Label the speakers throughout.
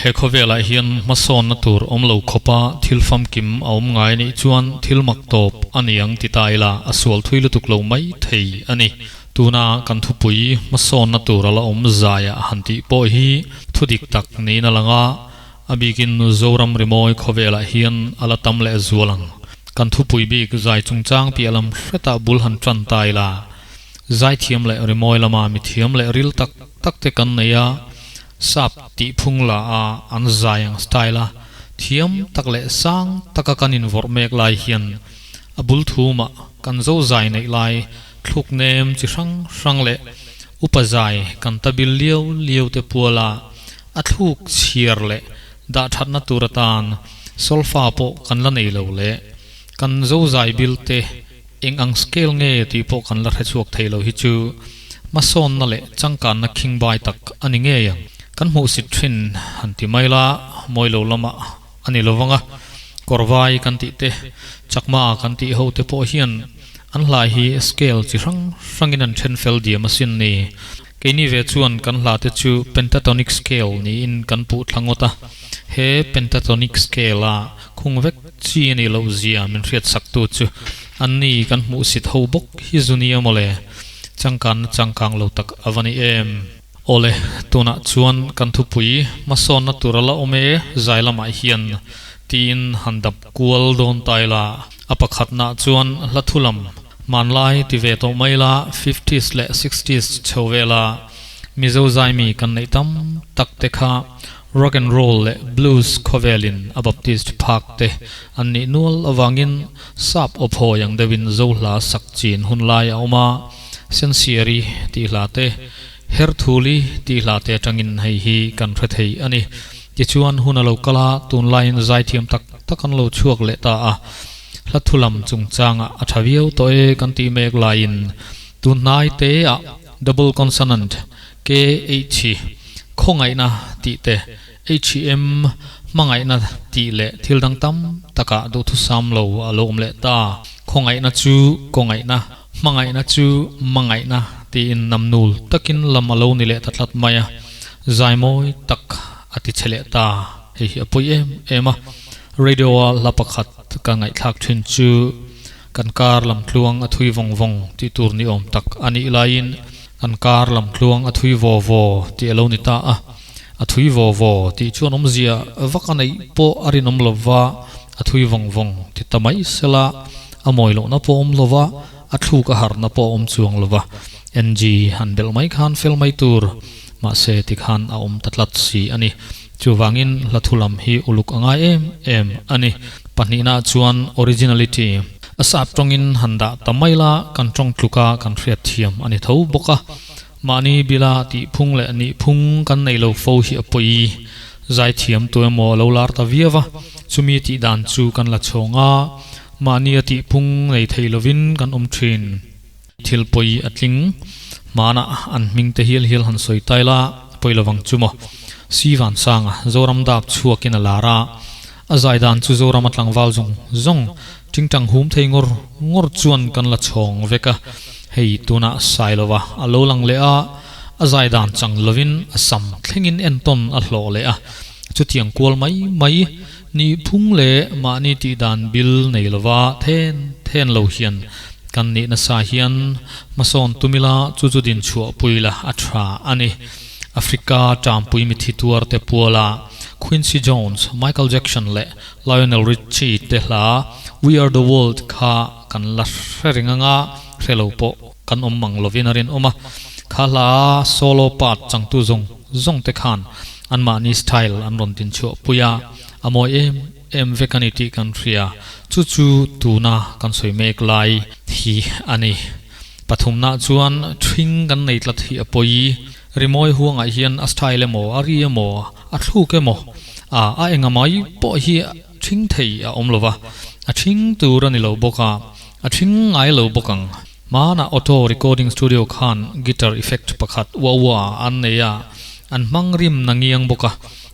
Speaker 1: He khawvelah hian hmasawnna tur awm lo khawpa thil famkim a awm ngai anih chuan thil mak tawp a ni ang ti ta ila a sual thui lutuk lo mai thei a ni. Tuna kan thupui hmasawnna tur a la awm zaiah han tih pawh hi thu dik tak niin a lang a, a bikin Zoram rimawi khawvelah hian a la tam leh zual ang. Kan thupui bik zai chungchang piah lam hretah bul han tan ta ila zaithiam leh rimawi lama mithiam leh ril tak tak te kan nei a, Sap tih phung la a an zai ang style a thiam tak leh sang taka kan invawrh mek lai hian a bul thumah kan zo zai neih lai thluk nem chi hrang hrang leh upa zai kan ta bil liau liau te puala a thluk chhiar leh dah thatna tur atan solfa pawh kan la nei lo leh kan zo zai bil te Eng ang scale nge tih pawh kan la hrechhuak thei lo hi chu hmasawnna leh changkanna khingbai tak a ni ngei ang. Kan hmuhsit thin han ti mai la, mawi lo lamah a ni lovang a, kawrvai kan tih te, chakma kan tih ho te pawh hian an hlai hi scale chi hrang hrangin an then fel diam asin ni. Keini ve chuan kan hla te chu pentatonic scale niin kan puh thla ngawt a, he pentatonic scale a khung vek Chi a nih loh zia min hriat sak tu chu an ni kan hmuh sit ho bawk hi zu nia mawle, changkanna changkang lo tak a va ni em. Awle, tunah chuan kan thupui hmasawnna tur a la awm e zai lamah hian tiin han dap kual dawn ta ila, a pakhatnah chuan hla thu lam hmanlai ti ve tawh mai ila fifties leh sixties chho vela Mizo zaimi kan neih tam tak te kha Rock and roll leh blues khawvelin a Baptist phak te an nih nual avangin sap awphawi ang deuhin Zo hla sak chin hun lai a awm a, Sensiari tih hla te, Herthuli tih hla te atangin hei hi kan hre thei a ni. Tichuan hun a lo kal a, tunlaiin zaithiam tak tak an lo chhuak leh ta a, hla thulam chungchangah a tha viau tawh e kan tih mek laiin tunhnai teah double consonant KH khawngaihna tih te, HM hmangaihna tih leh thil dang tam takah duhthusam lo a lo awm leh ta. Khawngaihna chu kawngaihna, hmangaihna chu mangaihna tiin namnul takin lam a lo ni leh ta tlat mai a, zaimawi tak a ti che leh ta. Hei hi a pawi em em a, radio-a hla pakhat ka ngaihthlak thin chu kan kar lamtluang a thui vawng vawng tih tur ni awm tak a nih laiin, Kan kar lam tluang a thui vaw vaw tih a lo ni ta a, a thui vaw vaw tih chuan awmzia vak a neih pawh a rinawm lo va, a thui vawng vawng ti ta mai sela, a mawi lohna pawh awm lo va, a thluk a harhna pawh a awm chuang lo va, NG han belh mai khan fel mai tur, mahse tikhan a awm ta tlat si a ni. Chuvangin hla thu lam hi uluk a ngai em em a ni. Pahnihna chuan originality a sap tawngin han dah ta mai la, kan tawng tluka kan hriat thiam a ni tho bawk a. Mahni bila tih phung leh nih phung kan nei lo fo hi a pawi. Zaithiam tu emaw a lo lar ta viau a, chumi tih dan chu kan la chhawng a, mahni a tih phung nei thei lovin kan awm thin. Thil pawi a tling. Hmanah an hming te hial hial han sawi tai la, pawi lovang chu maw. Si Vansanga, Zoram dap chhuakin a lar a, a zai dan chu Zoram a tlangval zawng zawng tingtang hum thei ngawr ngawr chuan kan la chhawng vek a, hei tunah Sailova a lo lang leh a, a zai dan chang lovin a sam thlengin entawn a hlawh leh a, chutiang kual mai mai Nih phung leh mahni tih dan bil nei lova then then lo hian kan nih nasa hian hmasawn tum ila chu chu din chhuah pui la a tha a ni. Africa tampui mithi tuar te puala Quincy Jones, Michael Jackson leh Lionel Richie te hla We Are The World kha kan la hre reng anga hre lo pawh kan awm mang lovin a rinawm a. Kha hla solo part changtu zawng zawng te khan Anmahni style an rawn tin chhuah pui a, a mawi em em vek a ni tih kan hria. Chu chu tuna kan sawi mek lai hi a ni. Pathumnah chuan ṭhing kan nei tlat hi a pawi. Rimawi huangah hian a style emaw, a ri emaw, a thluk emaw, a a enga mai pawh hi ṭhing thei a awm lo va, a ṭhing tur a ni lo bawk a, a ṭhing ngai lo bawk ang. Hmanah Auto Recording Studio khan guitar effect pakhat ua ua an nei a, an hmang rim na ngiang bawk a,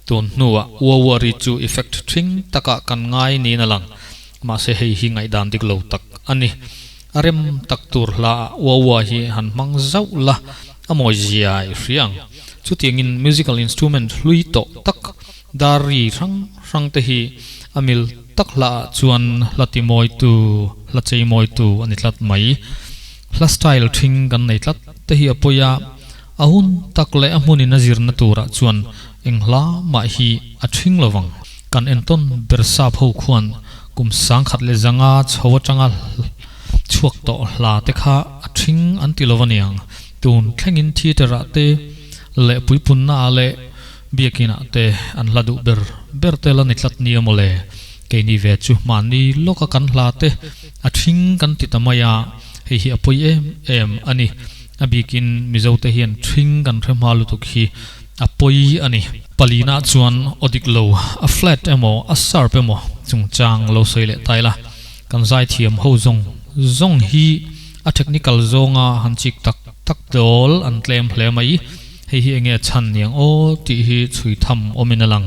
Speaker 1: tun hnuah ua ua ri chu effect ṭhing takah kan ngai niin a lang. Mahse hei hi ngaihdan dik lo tak a ni. A rem tak tur hlaah ua ua hi han hmang zauh la, a mawi zia i hria ang. Chutiangin musical instrument hlui tawh tak. Dar ri hrang hrang te hi a mil tak hla ah chuan hla ti mawitu, hla chei mawitu a ni tlat mai. Hla style thing kan nei tlat te hi a pawi a, a hun tak leh a hmunin a zirna turah chuan eng hla mah hi a thing lo vang. Kan entawn ber sap ho khuan kum 1500 chho atanga chhuak tawh hla te kha a thing an ti lo aniang. Tun thlengin theatre ah te leh puipunna ah leh Biakin ah te an hla duh ber ber te la ni tlat nia mawle. Keini ve chu mahni lawka kan hla te a thing kan ti ta mai a, hei hi a pawi em em a ni. A bikin Mizo te hian thing kan hre hma lutuk hi a pawi a ni. Palina chuan aw dik lo, a flat emaw a sharp emaw chungchang lo sawi leh ta ila, kan zaithiam ho zawng zawng hi a technical zawnga han chik tak tak dawl an tlem hle mai. Hei hi enge chhan niang aw tih hi chhui tham awmin a lang.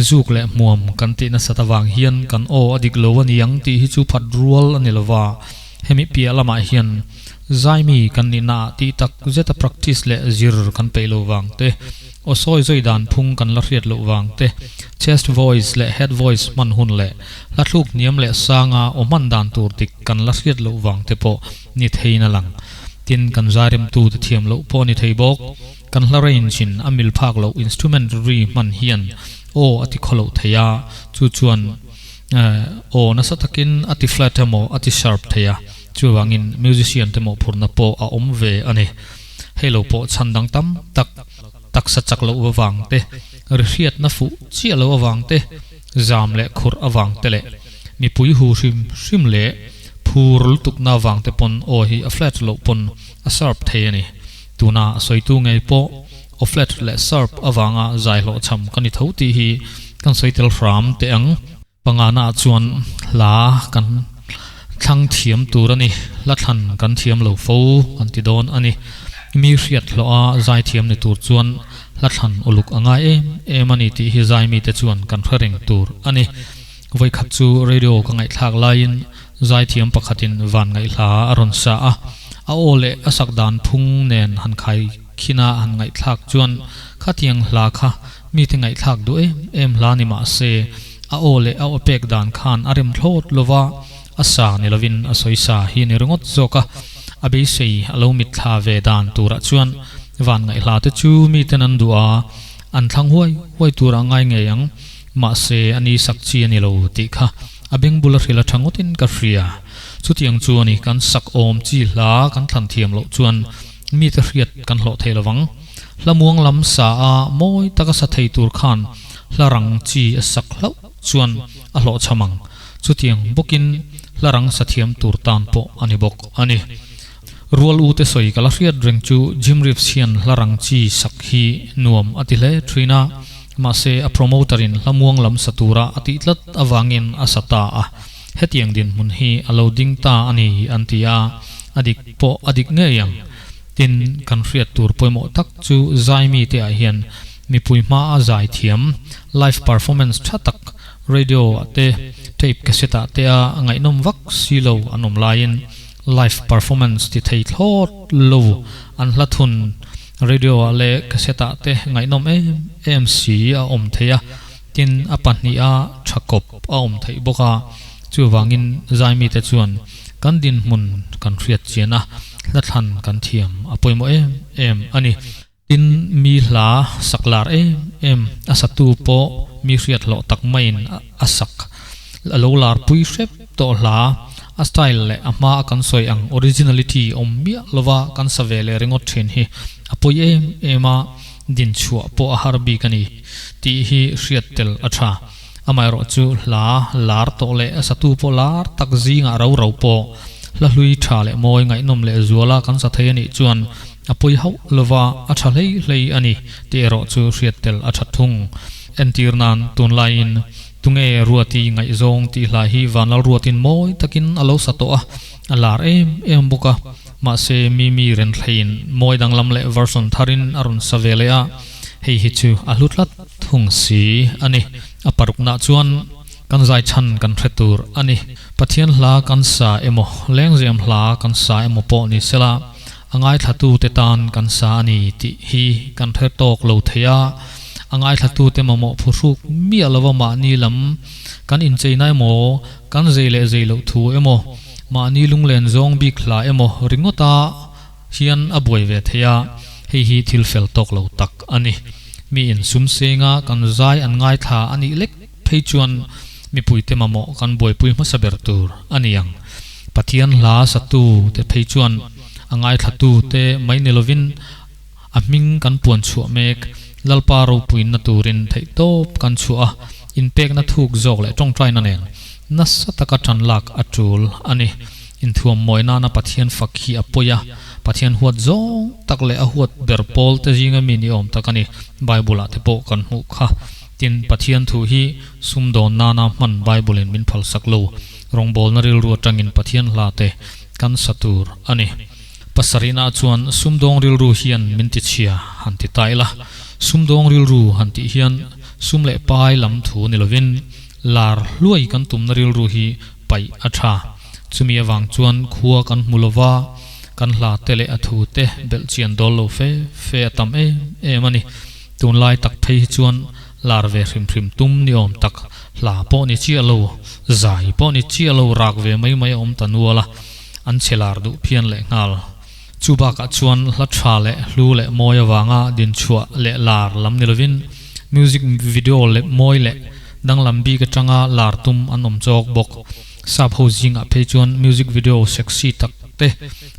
Speaker 1: Zuk leh hmuam kan tih nasat avang hian kan aw a dik lo a niang tih hi chu phat rual a ni lova. Hemi piah lamah hian zaimi kan nihna ah tih tak zeta practice leh zir kan peih lo vang te, aw sawi zawi dan phung kan la hriat loh vang te, chest voice leh head voice hman hun leh hla thluk hniam leh sanga aw hman dan tur dik kan la hriat loh vang te pawh ni theiin a lang. Tin, kan zairemtu te thiam loh pawh a ni thei bawk. Kan hla range in a mil phak loh instrument ri hman hian aw a ti khaw loh thei a, chu chuan aw nasa takin a ti flat emaw a ti sharp thei a, chuvangin musician te mawhphurhna pawh a awm ve a ni. Hei lo pawh chhan dang tam tak, taksa chak loh avang te, ri hriatna fuh chiah loh avang te, zam leh khurh avang te leh mipui hu hrim hrim leh phur lutukna avang te pawn aw hi a flat loh pawn a sharp thei a ni. Tuna a sawitu ngei pawh aw flat leh sharp avanga zai hlawhchham ka ni tho tih hi kan sawi tel hram teh ang. Pangana ah chuan hla kan thlang thiam tur a ni, hla thlan kan thiam lo fo kan ti dawn a ni. Mi hriat hlawh a zai thiam ni tur chuan hla thlan uluk a ngai em em a ni tih hi zai mite chuan kan hre reng tur a ni. Vawikhat chu radio ka ngaihthlak laiin zaithiam pakhatin van ngaihhla a rawn sa a, a aw leh a sak dan phung nen han khai khin a han ngaihthlak chuan khatiang hla kha mite ngaihthlak duh em em hla ni mah se a aw leh a aw pek dan khan a rem thlawt lo va, a sa ni lovin a sawi sa hi ni ringawt zawk a, a beisei a lo mitthla ve dan turah chuan van ngaihhla te chu miten an duh a, an thlang huai huai turah ngai ngei ang. Mahse, a ni sak chi a ni lo tih kha a beng bula hrilh a tha ngawtin ka hria. Chutiang chu a ni, kan sak awm chi hla kan thlan thiam loh chuan mite hriat kan hlawh thei lovang. Hla muang lam sa a mawi taka sa thei tur khan hla rang chi a sak hlauh chuan a hlawhchham ang. Chutiang bawkin hla rang sa thiam tur tan pawh a ni bawk a ni. Rual u te sawi ka la hriat reng chu Jim Reeves hian hla rang chi sak hi nuam a ti hle thin a, mahse a promoter in hla muang lam sa tura a tih tlat avangin a sa ta a, hetiang dinhmun hi a lo ding ta a ni an ti a, a dik pawh a dik ngei ang. Tin, kan hriat tur pawimawh tak chu zaimi te ah hian mipui hma a zai thiam, live performance tha tak, radio ah te, tape cassette ah te a ngaihnawm vak si lo an awm laiin, Live performance ti thei thlawt lo an hla thun radio ah leh cassette ah te ngaihnawm em em si a awm thei a, tin a pahniha tha kawp a awm theih bawk a, chuvangin zaimi te chuan kan dinhmun kan hriat chian a, hla thlan kan thiam a pawimawh em em a ni. Tin, mi hla sak lar em em a satu pawh mi hriat hlawh tak maiin a sak a lo lar pui hrep tawh hla, a style leh a hma a kan sawi ang originality awm miah lova kan sa ve leh ringawt thin hi a pawi em em a, din chhuah pawh a har bik a ni tih hi hriat tel a tha. Amaherawhchu hla lar tawh leh a satu pawh lar tak zingah ro ro pawh hla hlui tha leh mawi ngaihnawm leh zuala kan sa thei a nih chuan A pawi hauh lova a tha hlei hlei a ni tih erawh chu hriat tel a tha thung. Entir nan, tunlaiin Tunge Ruati ngaihzawng tih hla hi Vanlalruatin mawi takin a lo sa tawh a, a lar em em bawk a. Mahse, Mimi Renthleiin mawi danglam leh version tharin a rawn sa ve leh a, hei hi chu a hlu tlat thung si a ni. A paruknah chuan kan zai chhan kan hre tur a ni. Pathian hla kan sa emaw, lengzem hla kan sa emaw pawh ni sela, A ngaithlatute tan kan sa a ni tih hi kan hre tawk lo thei a, A ngaithlatute mamawh phuhruk miah lova mahni lam kan incheina emaw, kan zei leh zei loh thu emaw, mahni lunglen zawng bik hla emaw ringawta hian a buai ve thei a, hei hi thil fel tawk lo tak a ni. Mi insum senga kan zai an ngaithla a nih lek phei chuan mipuite mamawh kan buaipui hmasa ber tur a ni ang. Pathian hla satu te phei chuan a ngaithlatu te mai ni lovin a hming kan puan chhuah mek. Lalpa ropuinna turin theihtawp kan chhuah a, inpekna thuk zawk leh tawngtaina nen nasa taka tan lak a tul a ni. Inthuam mawi nana Pathian fak hi a pawi a, Pathian huat zawng tak leh a huat ber pawl te zinga mi ni awm tak a ni. Bible ah te pawh kan hmuh kha. Tin, Pathian thu hi sumdawn nana hman Bible in min phalsak lo. Rawngbawlna rilru atangin Pathian hla te kan sa tur a ni. Pasarihna chuan sumdawng rilru hian min ti chhia han ti ta ila. Sumdawng rilru han tih hian sum leh pai lam thu ni lovin lar hluai kan tumna rilru hi paih a tha. Chumi avang chuan khua kan hmu lova, kan hla te leh a thu te belh chian dawl lo fe fe a tam em em a ni. Tunlai tak phei hi chuan lar ve hrim hrim tum ni awm tak, hla pawh ni chiah lo, zai pawh ni chiah lo rak ve mai mai a awm ta nual a, an chhe lar duh phian leh nghal. Chu bakah chuan hla tha leh hlu leh mawi avanga dinchhuah leh lar lam ni lovin music video leh mawi leh danglam bik atanga lar tum an awm chawk bawk. Sap ho zingah phei chuan music video sexy tak te,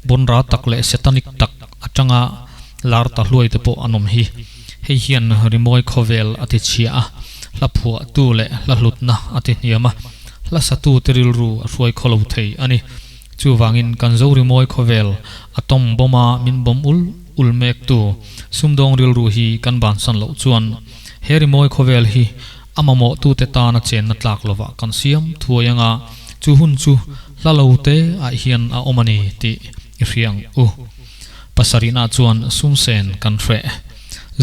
Speaker 1: bawnra tak leh satanic tak atanga lar ta hluai te pawh an awm hi. Hei hian rimawi khawvel a ti chhia a, hla phuahtu leh hla hlutna a ti hniam a, hla satu te rilru a hruai khaw lo thei a ni. Chuvangin kan zo rimawi khawvel atom bomb a min bomb ul ul mektu sumdawng rilru hi kan bansan loh chuan he rimawi khawvel hi a mamawhtute tana chenna tlak lovah kan siam thuai anga chu hun chu hla lo te ah hian a awm a ni tih i hria ang u. Pasarihna chuan sumsen kan hreh.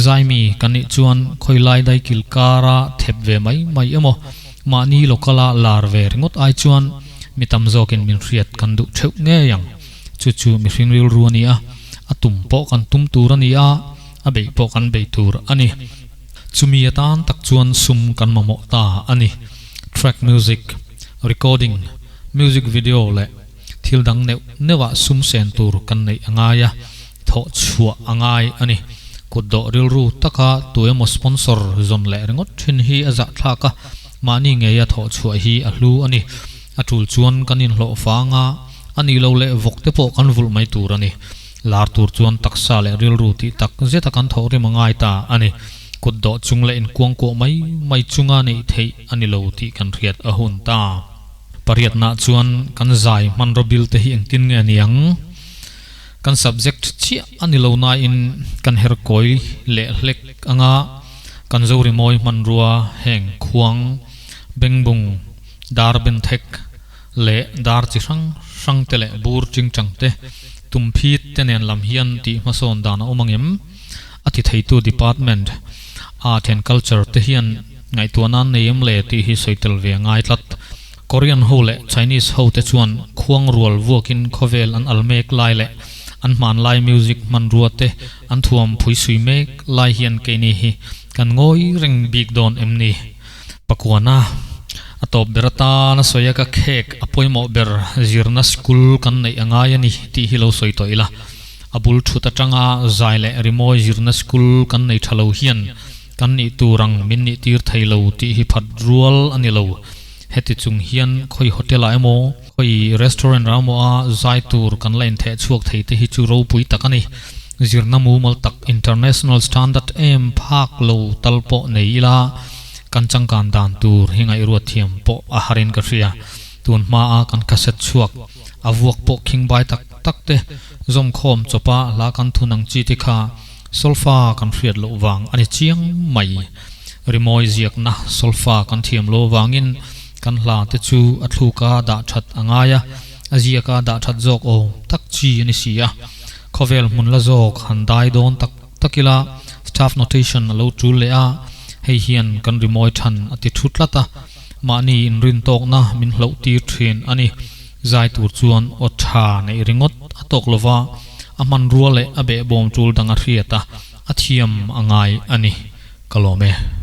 Speaker 1: Zaimi kan nih chuan khawilai daikil kara thep ve mai mai emaw mahni local-a lar ve ringawt ai chuan mi tam zawkin min hriat kan duh theuh ngei ang. Chu chu mihring rilru a ni a, a tum pawh kan tum tur a ni a, a beih pawh kan bei tur a ni. Chumi atan tak chuan sum kan mamawh ta a ni. Track music, recording, music video leh thil dang neuh neuhah sum sen tur kan neih a ngai a, thawh chhuah a ngai a ni. Kut dawh rilru taka tu emaw sponsor zawn leh ringawt thin hi a zahthlak a, mahni ngeia thawh chhuah hi a hlu a ni. A tul chuan kan inhlawh fang a, a nih lo leh vawk te pawh kan vulh mai tur a ni. Lar tur chuan taksa leh rilru tih tak zeta kan thawh rim a ngai ta a ni. Kut dawh chung leh inkuangkuah mai mai chunga neih theih a ni lo tih kan hriat a hun ta. Pariatnah chuan kan zai hmanraw bil te hi engtin nge a ni ang? Kan subject chiah a ni lo nain kan her kawi leh hlek anga kan zo rimawi hmanrua heng khuang, bengbung, dar benthek leh dar chi hrang hrang te leh bur chingchang te, tumphit te nen lam hian tih hmasawn dan a awm angem? A ti theitu department, Art and Culture te hian Ngaihtuah nan nei em le tih hi sawi tel ve a ngai tlat. Korean ho leh Chinese ho te chuan khuang rual vuakin khawvel an al mek lai leh an hmanlai music hmanrua te an thuam phui sui mek lai hian keini hi kan ngawi reng bik dawn em ni? Pakuana, A tawp ber atana sawi a ka khek a pawimawh ber zirna school kan neih a ngai a ni tih hi lo sawi tawh ila. A bul thut atanga zai leh rimawi zirna school kan nei tha lo hian Kan nih tur ang min nih tir thei lo tih hi phat rual a ni lo. Heti chung hian khawi hotel ah emaw, khawi restaurant ah emaw a zai tur kan la intheh chhuak thei te hi chu ropui tak a ni. Zirna mumal tak international standard em phak lo tal pawh nei ila kan changkan dan tur hi ngaihruat thiam pawh a harin ka hria. Tun hma a kan cassette chhuak a vuak pawh khingbai tak tak te zawmkhawm chawpa hla kan thun ang chi te kha Solfa kan hriat loh vang a ni chiang mai. Rimawi ziakna solfa kan thiam lo vangin kan hla te chu a thluka dah that a ngai a, a ziaka dah that zawk awm tak chi a ni si a. Khawvel hmun la zawk han dai dawn tak tak ila staff notation a lo tul leh a, hei hian kan rimawi than a ti thu tlat a, mahni inrin tawkna min hloh tir thin a ni. Zai tur chuan aw tha neih ringawt a tawk lova, a hmanrua leh a behbawm tul dang a hriat a, a thiam a ngai a ni. Ka lawm e.